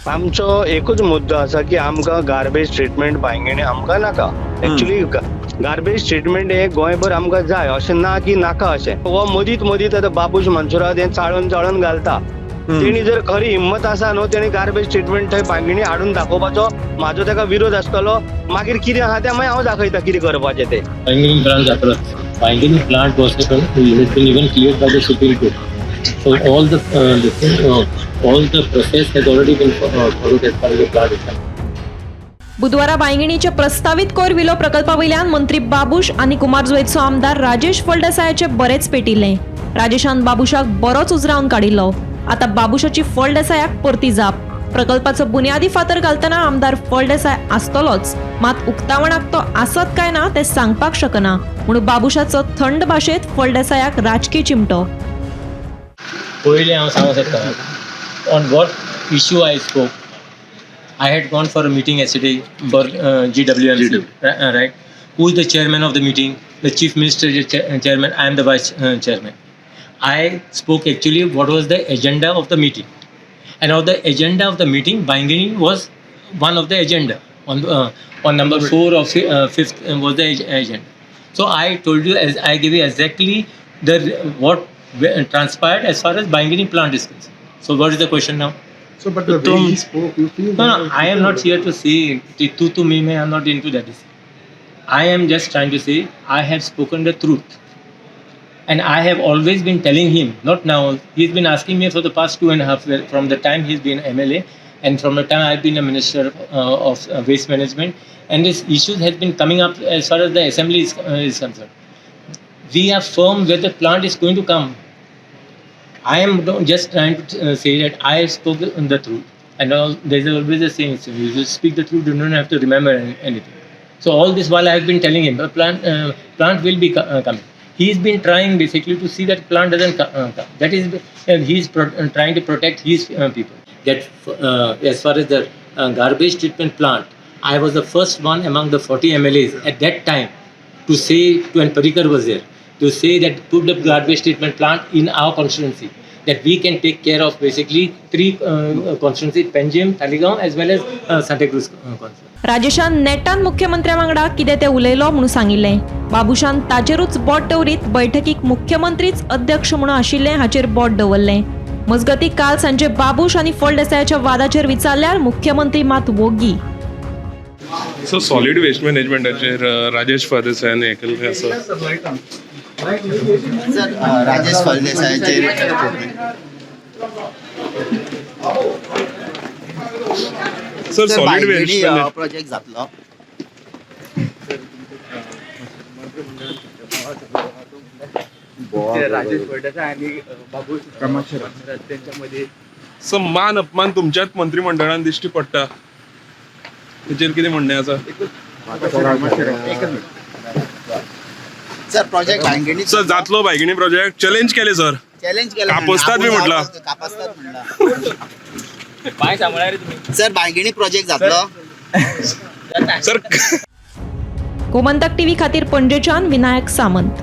आमचो एकूच मुद्दो आसा की आमकां गार्बेज ट्रिटमेंट बांयगिणी आमकां नाका. एक्चुअली गार्बेज ट्रिटमेंट हे गोंयभर आमकां जाय, अशें ना की नाका अशें. हो मदींच मदींच आतां बाबूश मंचुराद हें चाळून चाळून घालता. तेणी जर खरी हिम्मत आसा न्हू, तेणी गार्बेज ट्रिटमेंट थंय बांयगिणी हाडून दाखोवपाचो म्हाजो ताका विरोध आसतलो. मागीर कितें आहा तें मागीर हांव दाखयता कितें करपाचें तें. Baingini plant जातलो. Baingini plant was has been even cleared by the Supreme Court. So all the all the process has already been followed as far as the plant is concerned. बुधवारा बांयगिणीच्या प्रस्तावित कोयर विलो प्रकल्पा वयल्यान मंत्री बाबूश आनी कुमारजुवेचो आमदार राजेश फळदेसायाचे बरेच पेटिल्ले. राजेशान बाबूशाक बरोच उजरावन काडिल्लो. आतां बाबूशाची फळदेसायाक परती जाप. प्रकल्पाचो बुन्यादी फातर घालतना आमदार फळदेसाय आसतलोच, मात उक्तावणाक तो आसत काय ना तें सांगपाक शकना म्हणून बाबूशाचो थंड भाशेंत फळदेसायाक राजकी चिमटो. पयलें हांव सांगूंक सोदता, on what issue I spoke. I had gone for a meeting yesterday for GWMC, right? Who is the chairman of the meeting? The chief minister is chairman. I am the vice chairman. I spoke actually what was the agenda of the meeting, and of the agenda of the meeting, Baingini was one of the agenda. On number four or fifth was the agenda. So I told you, as I gave you exactly the what transpired as far as Baingini plant is concerned. So what is the question now? So, but the way he spoke, you feel No, I am not here to say tu tu me me. I am not into that. I am just trying to say I have spoken the truth, and I have always been telling him. Not now. He's been asking me for the past 2.5 years, from the time he's been MLA, and from the time I've been a minister of waste management, and this issue has been coming up as far as the assembly is concerned. We are firm where the plant is going to come. I am just trying to say that I spoke the truth, and all, there is always a saying: so you speak the truth, you don't have to remember anything. So all this while I have been telling him the plant will be coming. He's been trying basically to see that plant doesn't come. That is, he's trying to protect his people. That as far as the garbage treatment plant, I was the first one among the 40 MLAs at that time to say, when Parrikar was there, to say that put the garbage treatment plant in our constituency, that we can take care of basically three constituencies, Panjim, Taleigao, as well as Santa Cruz constituency. राजेशान नेटान मुख्यमंत्र्या वांगडा कितें तें उलयलो म्हणून सांगिल्लें. बाबूशान ताचेरूच बोट दवरीत बैठकीक मुख्यमंत्रीच अध्यक्ष म्हणून आशिल्ले हाचेर बोट दवरलें. मजगतीं काल सांजे बाबूश आनी फळदेसायाच्या वादाचेर विचारल्यार मुख्यमंत्री मात वोगी. सो सॉलिड वेस्ट मॅनेजमेंटाचेर राजेश फळदेसायान हें केल्लें आसा. सर, राजेश फळदेसायाचेर statement. Sir, sir, solid waste Baingini project जातलो? राजेश फळदेसाय आणि बाबूश त्यांच्यामध्ये सो मान अपमान तुमच्याच मंत्रिमंडळान दिश्टी पडटा, तेचेर कितें म्हणणें आसा? सर, प्रोजेक्ट बांयगिणी सर, जातलो बायगिणी प्रोजेक्ट? चॅलेंज केलें सर. चॅलेंज केलं. कापस्तात बी म्हटलां. कापस्तात म्हणला. सर, बांयगिणी प्रोजेक्ट जातलो? सर. गोमंतक टीव्ही खातीर पणजेच्यान विनायक सामंत.